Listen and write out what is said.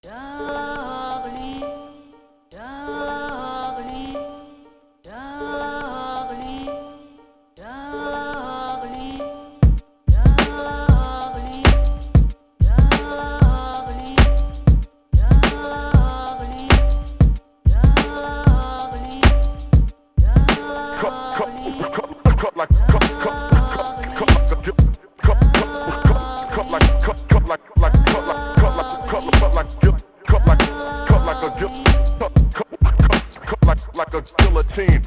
Cut, cut, cut, cut like, cut, cut, cut, cut like a, cut, cut, cut, cut like, cut, cut like, like, cut like, cut like, cut, cut like, cut like, cut like a, cut, cut, cut, cut like, like a guillotine.